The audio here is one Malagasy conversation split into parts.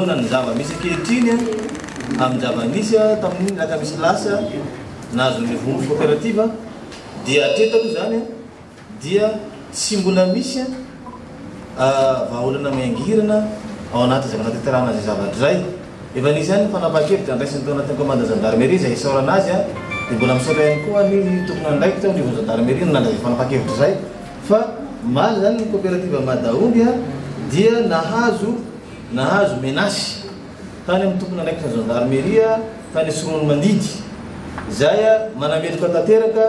Manoloana ny zava-misy ankehitriny amin'ny zava-nisy tamin'ny alakamisy lasa nahazoan'ny vondro koperativa dia hatreto aloha izany dia tsy mbola misy vahaolana miangirana ao anatin'izay fanatanterahana izay zavatra izay. Efa nisy ihany ny fanapahan-kevitra ndraisin'ny tao anatin'ny commande gendarmerie izay isaorana azy dia mbola misaotra ihany koa ny tompon'andraikitra ao anivon'ny gendarmerie nandray izay fanapahan-kevitra izay fa omaly izany ny coopérative Madaomby dia nahazo nahazo menace tany amin'ny tompon'andraikitra ny gendarmerie tany Tsiroanomandidy izay manameloka tanteraka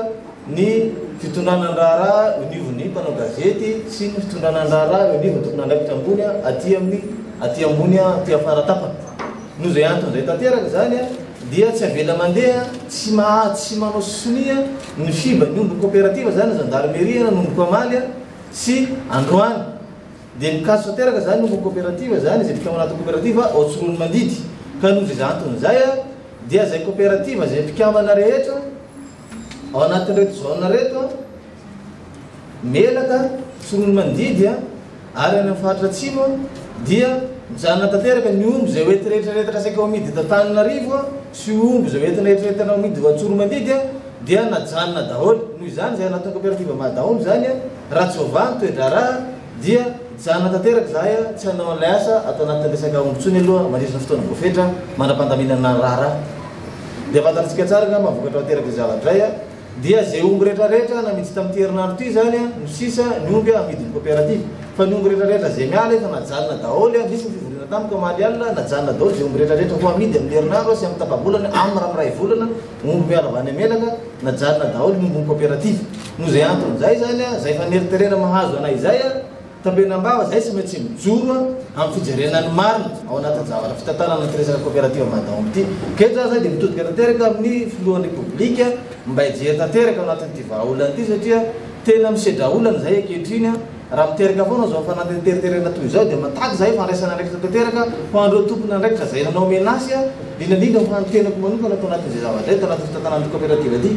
ny fitondrana ny raharaha eo anivon'ny mpanao gazety sy ny fitondrana ny raharaha eo anivon'ny tompon'andraikitra ambony aty amin'ny aty ambony aty afaratapany. Noho izay antony izay tanteraka izany dia tsy avela mandeha tsy maha tsy manao sonia ny FIBA ny omby koperativa izany ny zandarmeria nanomboka omaly sy androany dia mikatso tanteraka izany ny omby koperativa izany izay mpikambana anatin'ny koperativa ao Tsiroanomandidy ka noho izay antony izay dia izay koperativa izay mpikambana rehetra Ao anatin'ireto zone ireto, Melaka, Tsiroanomandidy ary any amin'ny faritra Atsimo dia mijanona tanteraka ny omby izay ho entina rehetra saika ho amidy eto Antananarivo sy omby izay ho entina eritreretina ho amidy ho Antsoromandidy dia najanona daholo. Noho izany izay anatin'ny coopérative Madaomby izany raha tsy voavaha ny toe-draharaha dia mijanona tanteraka izahay tsy hanao an'ilay asa ato anatin'ny resaka omby intsony aloha mandritra ny fotoana voafetra mandra-pandaminana ny raharaha. Dia fantatsika tsara angamba ny vokatra aterak'izay zavatra izay dia izay omby rehetrarehetra namidy tamin'ity herinandro ity izany no sisa ny omby amidin'ny coopérative fa ny omby rehetrarehetra izay miala efa najanona daholo, nisy ny fivoriana tamiko omaly alina, najanona daholo izay omby rehetrarehetra ho amidy amin'ny herinandro sy amin'ny tapa-bolana, amin'ny raha miray volana, omby miala avy any Melaka, najanona daholo ny ombin'ny coopérative. Noho izay antony izay izany, izay faneriterena mahazo anay izay, Tampenam-bava izay tsy maintsy mijoro amin'ny fijerena ny marina ao anatin'ny zavatra fitantanana ity resaka coopérative Madaomby ity. Ka eto izany dia mitodika tanteraka amin'ny filohan'ny Repoblika mba hijery tanteraka ao anatin'ity vahaolana ity satria tena misedra olana izahay ankehitriny. Raha miteraka foana izao fanantenteriterena toy izao dia mitaky izahay fandraisana andraikitra tanteraka ho an'ireo tompon'andraikitra izay nanao menace indrindra indrindra ho an'ny tenako manokana tao anatin'izay zavatra izay tao anatin'ny fitantanana ity coopérative ity.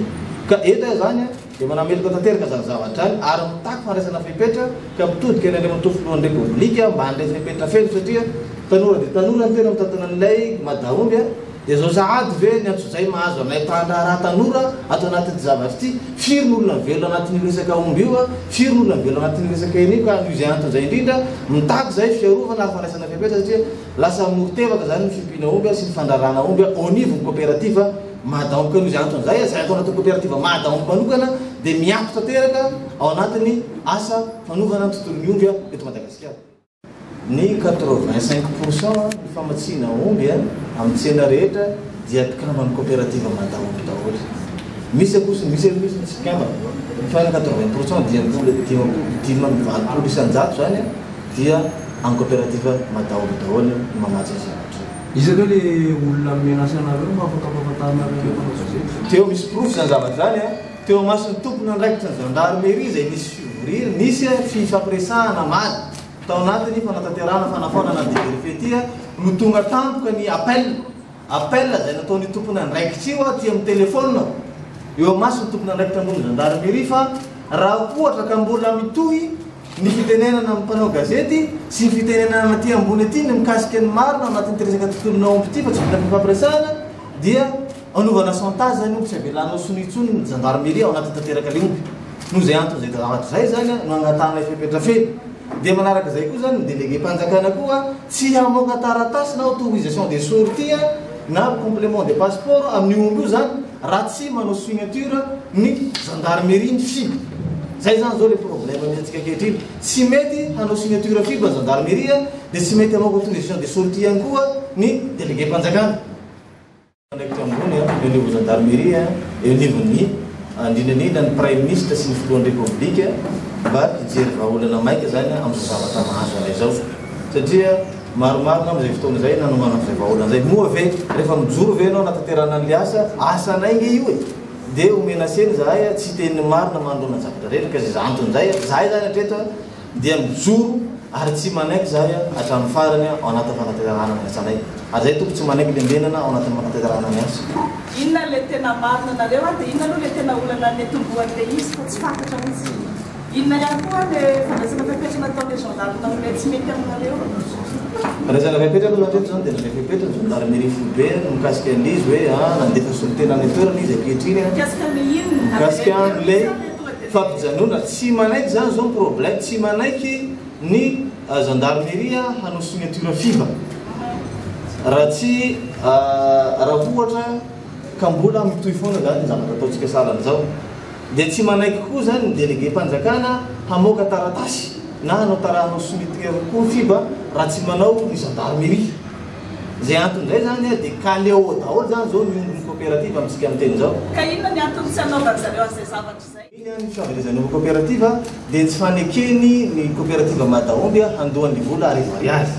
Ka eto aho izany. dia manameloka tanteraka izany zavatra izany ary mitaky fandraisana fepetra ka mitodika any Andriamatoa Filohan'ny Repoblika mba handray fepetra feno satria tanora dia tanora ny tena mitantana an'ilay Madaomby a! dia izao sahady ve ny antsojay mahazo anay mpandraharaha tanora ato anatin'ity zavatra ity? Firy ny olona mivelona anatin'io resaka omby io a? Firy ny olona mivelona anatin'io resaka hena io? Ka noho izay antony izay indrindra mitaky izahay fiarovana ary fandraisana fepetra satria lasa moro-tevaka izany ny fiompiana omby sy ny fandraharahana omby ao anivon'ny koperativa Madaomby ka noho izay antony izay, izay atao anatin'ny koperativa Madaomby manokana dia miato tanteraka ao anatin'ny asa fanovana ny tontolon'ny omby eto Madagasikara. Ny 85 pour cent ny famatsiana omby amin'ny tsena rehetra dia mpikamban'ny koperativa Madaomby daholo. Misy akoso misy misy ny tsy mpikambana fa ny 80 pour cent 85 izany dia amin'ny koperativa Madaomby daholo no mamatsy ny zavatra io. Iza ve le olona menace anareo mba afaka ampafantarinareo anay mpanao gazety? Teo misy porofo izany zavatra izany an, teo imason'ny tompon'andraikitra ny gendarmerie izay nisy fivoriana, nisy fifampiresahana omaly tao anatin'ny fanatanterahana fanafoanana ny dégreffe ity no tonga tampoka ny appel, appel izay nataon'io tompon'andraikitra io aty amin'ny telephone eo imason'ny tompon'andraikitra ambony gendarmerie fa raha ohatra ka mbola mitohy Ny fitenenana amin'ny mpanao gazety sy ny fitenenana aty ambony aty ny mikasika ny marina ao anatin'ity resaka tontolon'ny omby ity fa tsy vita fifampiresahana dia anaovana chantage zany omby tsy avelanao sonia intsony ny gendarmerie ao anatin'ny tanteraka le omby. Noho izay antony izay zavatra izay zany no angatahana fepetra feno. Dia manaraka izay koa zany ny délégué-mpanjakana koa tsy hamoaka taratasy na autorisation de sortie na complément de passeport amin'io omby io zany raha tsy manao signature ny gendarmerie ny FIB. Zay zany zao le problème misy antsika ankehitriny. Tsy mety hanao signature FIB ny gendarmerie dia tsy mety hamoaka autorisation de sortie ihany koa ny délégué-mpanjakana. Andraikitra ambony eo anivon'ny gendarmerie, eo anivon'ny indrindra indrindra ny praiminisitra sy ny filohan'ny repoblika mba hijery vahaolana maika zany amin'izao zavatra mahazo anay izao satria Maromaro angamba izay fotoana izay nanomanako izay vahaolana izay. Moa ve rehefa mijoro ve ianao hanatanterahana an'ilay asa, asanay nge io e! Dia ho menacena izahay tsy hiteny ny marina manoloana ny zavatra rehetra ka izay antony izay, izahay izany hatreto dia mijoro ary tsy manaiky izahay hatramin'ny farany ao anatin'ny fanatanterahana ny asanay. Ary izahay tompoko tsy manaiky lembenana ao anatin'ny fanatanterahana ny asa. Inona ilay tena marina nareo a? Dia inona aloha ilay tena olana niatombohan'ilay izy fa tsy fantatra mihitsy. Inona ihany koa le fandraisana fepetra nataon'le gendarme tamin'ilay tsy mety aminareo? Fandraisana fepetra aloha hatreto izany dia nandray fepetra ny gendarmerie foibe mikasika an'ilay izy hoe nandefa solontena any an-toerana izy ankehitriny Mikasika ny inona? mikasika an'ilay fampijanona. Tsy manaiky izany izao ny problème, tsy manaiky ny gendarmerie hanao signature FIBA raha tsy raha ohatra ka mbola mitohy foana izany ny zavatra ataontsika sahala an'izao. Dia tsy manaiky koa izany ny delege-mpanjakana hamoaka taratasy na hanao tara hanao signature koa ny FIBA raha tsy manao ny gendarmerie. Izay antony izay izany dia kaleo daholo izany izao ny ombin'ny coopérative amintsika miteny izao. Ka inona ny antony tsy hanaovan-dry zareo an'izay zavatra izay? Iny ny fahaverezan'ny omby coopérative dia tsy fanekeny ny coopérative Madaomby handoa ny vola arivo ariary.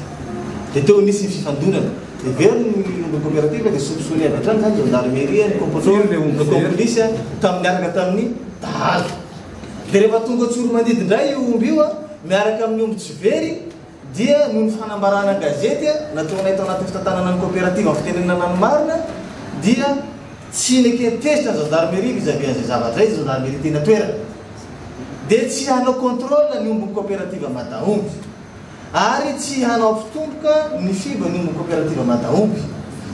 Dia teo nisy ny fifandonana. Dia very ny omby coopérative dia soupçonné avy hatrany izany gendarmerie, ny complot, ny complice tamin'ny niaraka tamin'ny dahalo. Dia rehefa tonga Tsoromandidy indray io omby io miaraka amin'ny omby tsy very dia noho ny fanambarana an-gazety nataonay tao anatin'ny fitantanana ny coopérative amin'ny fitenenana ny marina dia Tsy neken'ny tezitra ny gendarmerie vis à vis an'izay zavatra izay, gendarmerie teny an-toerana dia tsy hanao contrôle ny ombin'ny coopérative Madaomby ary tsy hanao fitomboka ny fiba ny ombin'ny coopérative Madaomby.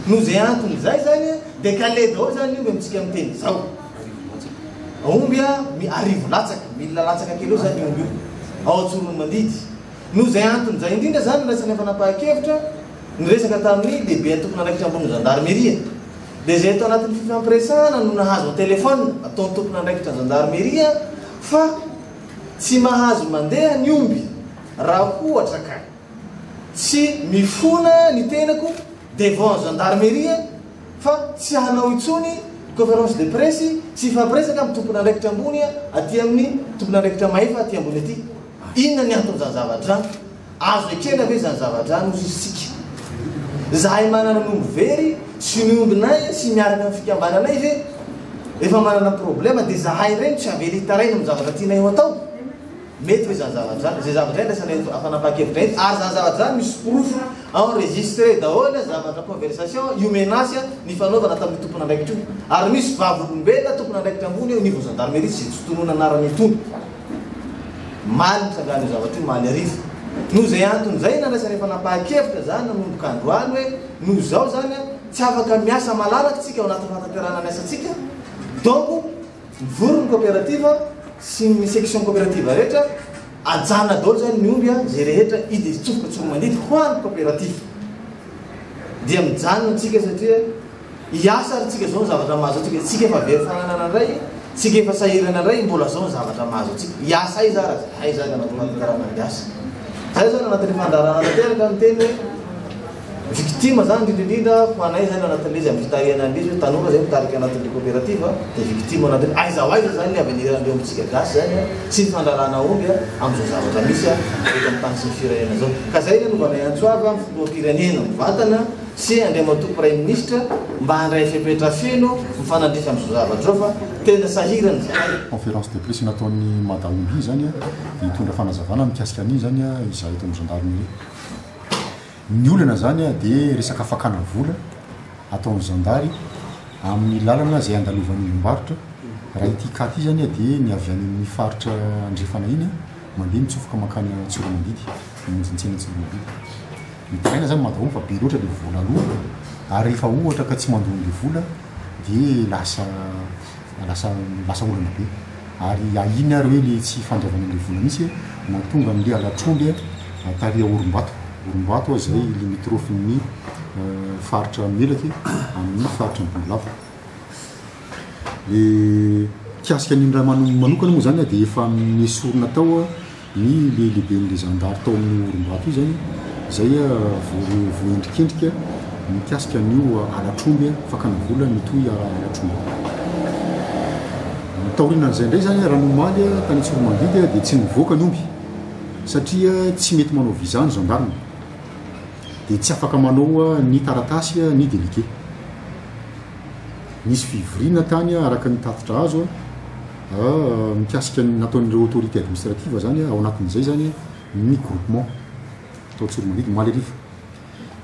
Noho izay antony izay izany dia kale daholo izany ny omby amintsika miteny izao. Omby arivo latsaka, mille latsaka kely eo izany io omby io ao Antsoronomandidy. Noho izay antony izay indrindra izany no niraisanay fanapahan-kevitra niresaka tamin'ny lehiben'ny tompon'andraikitra ambonin'ny gendarmerie. Dia izay ato anatin'ny fifampiresahana no nahazo an-telephone ataon'ny tompon'andraikitra gendarmerie fa tsy mahazo mandeha ny omby raha ohatra ka tsy mifona ny tenako devant gendarmerie fa tsy hanao intsony conférence de presse sy hifampiresaka amin'ny tompon'andraikitra ambony aty amin'ny tompon'andraikitra mahefa aty ambony aty. Inona ny anton'izany zavatra izany? Azo ekena ve izany zavatra izany hozy isika? Izahay manana ny omby very sy ny ombinay sy miaraka amin'ny fikambananay ve efa manana problème dia izahay indray no tsy avela hitaraina amin'ny zavatra tianay ho atao? Mety ve izany zavatra izany? Izay zavatra izay andraisanay fanapahan-kevitra eto ary izany zavatra izany misy porofo enregistré daholo zavatra conversation io menace nifanaovana tamin'io tompon'andraikitra io ary misy vavolombelona tompon'andraikitra ambony eo anivon'ny gendarmerie izay tsy tononana anarana itony. Omaly nitrangan'io zavatra io, omaly hariva. Noho izay antony izay, nandraisana fanapahan-kevitra izany nanomboka androany hoe noho izao izany tsy afaka miasa malalaka isika ao anatin'ny fanatanterahana ny asantsika, donc mivory ny coopérative sy ny section coopérative rehetra, ajanona daholo izany ny omby izay rehetra hiditra hitsofoka Tsoromandidy ho an'ny coopérative. Dia mijanona isika satria. Hiasa ary tsika zao ny zavatra mahazo antsika, tsika efa very fananana ndray, tsika efa sahirana ndray, mbola zao ny zavatra mahazo antsika, hiasa aiza ary aza, aiza ary anaty fanatanterahana ny asa. Zay zany anatin'ny fandraharahana tanteraka miteny hoe victime zany indrindra indrindra ho anay zany anatin'ilay izy amin'ny fitarihana an'ilay izy hoe tanora zay mitarika anatin'ilay coopérative dia victime anatin'ilay aiza ho aiza zany ny avenir an'ireo ombintsika gasy zany sy ny fandraharahana omby amin'izao zavatra misy eto amin'ny tany sy ny firenena zao. Ka zay ny anaovanay antso avo amin'ny filoham-pirenena mivantana sy Andriamatoa Praiminisitra mba handray fepetra feno mifanandrify amin'izao zavatra izao fa tena sahirana izahay. Conférence de presse nataon'ny Mada Omby izany dia hitondra fanazavana mikasika an'iny izany izahay eto amin'ny gendarmerie. Ny olana izany dia resaka fakana vola ataon'ny zandary amin'ny lalana izay andalovan'ny olom-barotra. Raha ity cas ity izany dia ny avy any amin'ny faritra andrefana iny mandeha mitsofoka mankany Tsiroanomandidy, mamonjy ny tsena Tsiroanomandidy. Mitaraina zany Mada Omby fa be loatra le vola aloa ary rehefa ohatra ka tsy mandoa an'le vola de lasa lasa lasa olana be ary ahiany ary hoe le tsy fandoavana an'le vola mihitsy nahatonga an'le halatr'omby tary Orombato Orombato izay limitrophe-n'ny faritra Melaky amin'ny faritra Bongolava. Le mikasika an'iny raha manokana moa zany dia efa nesorina tao Ny le lehiben'le zandary tao amin'io Orimbato io zany zay voaendrikendrika mikasika an'io halatr'omby fakana vola mitohy halatr'omby io. Taorianan'izay indray zany raha ny omaly tany Tsiromandidy dia tsy nivoaka ny omby satria tsy mety manao visa ny gendarme dia tsy afaka manao ny taratasy ny délégué. Nisy fivoriana tany araka ny tatitra azo. Mikasika ny nataon'ireo autorité administrative zany ao anatin'izay zany ny groupement tao Tsoromandidy omaly hariva.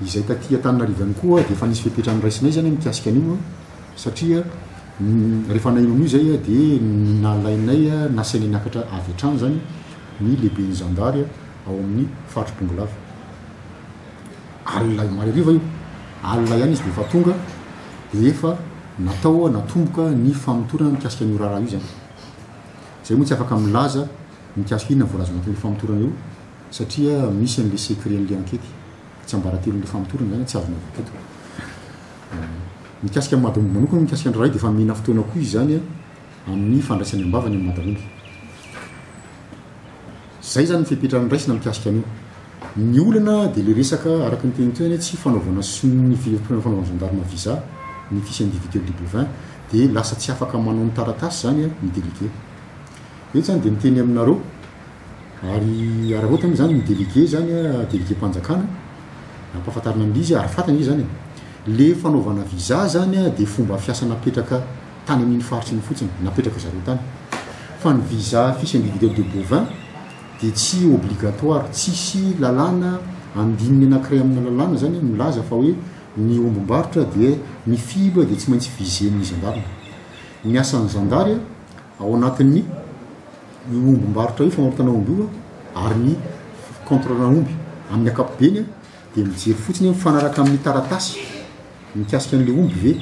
Izay taty Antananarivo ihany koa dia efa nisy fepetra noraisinay zany mikasika an'io satria rehefa naheno an'io zay dia nalainay nasainay niakatra avy hatrany zany ny lehiben'ny zandary ao amin'ny faritry Bongolava. Alina omaly hariva io, alina ihany izy dia efa tonga dia efa natao natomboka ny famotorana mikasika an'io raharaha io izany. Izay moa tsy afaka milaza mikasika inona voalaza anatin'io famotorana io satria misy an'ilay secret an'ilay ankety, tsiambaratelon'ilay famotorana izany tsy azonao avoaka eto. Mikasika an'i Madaomby manokana mikasika ny raharaha io dia efa nomena fotoana koa izy izany amin'ny fandraisany am-bava ny amin'i Madaomby. Zay zany ny fepetra noraisina mikasika an'io. Ny olana dia le resaka araka ny teny teo zany hoe tsy fanaovana sonia ny fanaovana gendarme visa ny fiche individuelle du bovin dia lasa tsy afaka manao ny taratasy zany ny délégué. Eto zany dia miteny aminareo ary araraotina moa zany ny délégué zany délégué-mpanjakana ampahafantarina an'ilay izy ary fantany izy zany e. Le fanaovana visa zany dia fomba fiasa napetraka tany amin'iny faritra iny fotsiny, napetraka zareo tany. Fa ny visa fiche individuelle de bovin dia tsy obligatoire, tsisy lalàna andininy anankiray amina lalàna zany milaza fa hoe ny ombim-barotra dia ny FIB dia tsy maintsy viser-n'ny gendarme. Ny asan'ny zandary ao anatin'ny io ombim-barotra io, famarotana omby io ary ny contrôle-na omby amin'ny ankapobeny dia mijery fotsiny hoe mifanaraka amin'ny taratasy Mikasika an'ilay omby ve?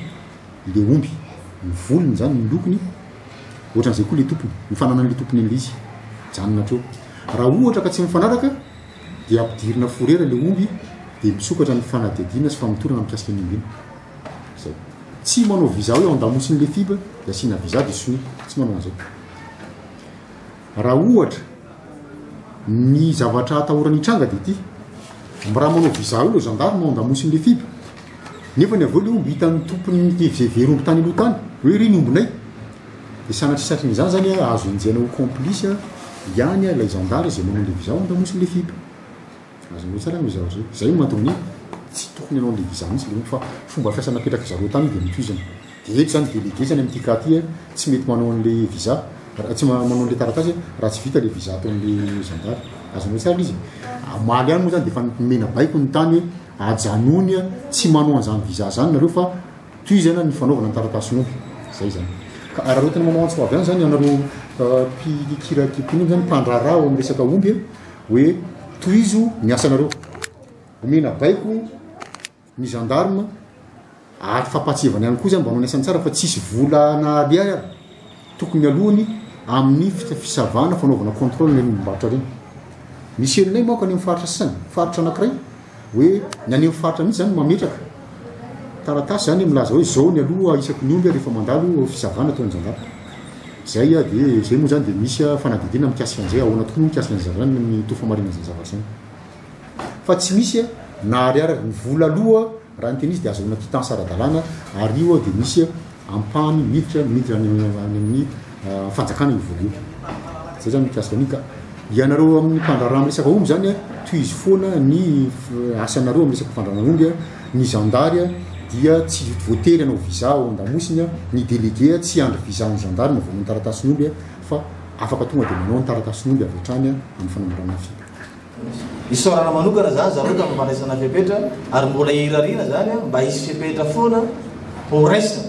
Ilay omby, ny volony izany, ny lokony, ohatran'izay koa ilay tompony, ny fananan'ilay tompony an'ilay izy. Mijanona hatreo. Raha ohatra ka tsy mifanaraka dia ampidirina fourrière ilay omby dia misokatra ny fanadihadiana sy famotorana mikasika an'iny omby iny. Izay. Tsy manao visa hoe ao an-damosin'ilay FIB dia asiana visa dia sonia. Tsy manao an'izay. Raha ohatra ny zavatra atahorana hitranga dia ity, raha manao visa io ireo gendarme ao an-damosin'ilay FIB, nefa ny avy eo ilay omby hitan'ny tompon'ny izay very omby tany aloha tany, hoe iry ny ombinay, dia sanatria satrin'izany izany azo enjehina ho complice ihany ilay zandary izay manao ilay visa ao an-damosin'ilay FIB. Azonao tsara ny zavatra zay. Zay no mahatonga ny hoe tsy tokony hanao an'le visa mihitsy le omby fa fomba fiasa napetrak'i zareo tany dia notohizana. Dia eto zany délégué zany amin'ity cas ty tsy mety manao an'le visa, tsy manao an'le taratasy raha tsy vita le visa ataon'le zandary. Azonao tsara le izy. Omaly ihany moa zany dia efa nomena baiko ny tany hoe ajanony tsy manao an'izany visa zany nareo fa tohizana ny fanaovana ny taratasin'omby. Zay zany. Ka araraotina manao antso avy any zany ianareo mpikirakira zany mpandraharaha ao amin'ny resaka omby hoe tohizo ny asanareo, omena baiko ny gendarme ary fampahatsiahivana ihany koa zany mba hanao ny asany tsara fa tsisy vola na ariary ary tokony alohany amin'ny fisavana fanaovana contrôle ny ombim-barotra ireny. Misy henonay manko any amin'ny faritra sasany, faritra anankiray hoe ny any amin'ny faritra mihitsy zany mametraka taratasy zany milaza hoe zao ny aloha isaky ny omby rehefa mandalo fisavana ataon'ny gendarme. Zay dia zay moa zany dia misy fanadihadiana mikasika an'izay, ahoana tokoa moa mikasika an'izany zavatra izany ny toa famarinana izany zavatra izany. Fa tsy misy na ariary ary ny vola aloha raha ny tena izy dia azahoana quittance ara-dalàna ary io dia misy ampahany miditra miditra any amin'ny fanjakana io vola io. Zay zany mikasika an'io ka ianareo amin'ny mpandraharaha amin'ny resaka omby zany tohizo foana ny asanareo amin'ny resaka fandraharahana omby. Ny zandary dia tsy voatery hanao visa ao an-damosiny, ny délégué tsy hiandry visa ny gendarme vao hanao ny taratasin'omby fa afaka tonga dia manao ny taratasin'omby avy hatrany amin'ny fanamboarana FIP. Isaorana manokana zany zareo tamin'ny fandraisana fepetra ary mbola irariana zany mba hisy fepetra foana ho raisina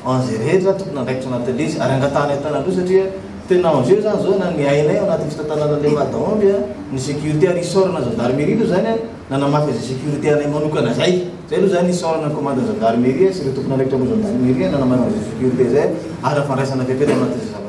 ho an'izay rehetra tompon'andraikitra anatin'ilay izy ary angatahana entana-droa satria tena enjeu zany zao na ny ainay ao anatin'ny fitantanana an'ilay Madaomby ny sécurité ary isaorana gendarmerie aloha zany nanamafy izay sécurité anay manokana zay. Zay aloha zany isaorana ny commande gendarmerie sy ireo tompon'andraikitra amin'ny gendarmerie nanamafy izay sécurité izay ary ny fandraisana fepetra anatin'izay zavatra.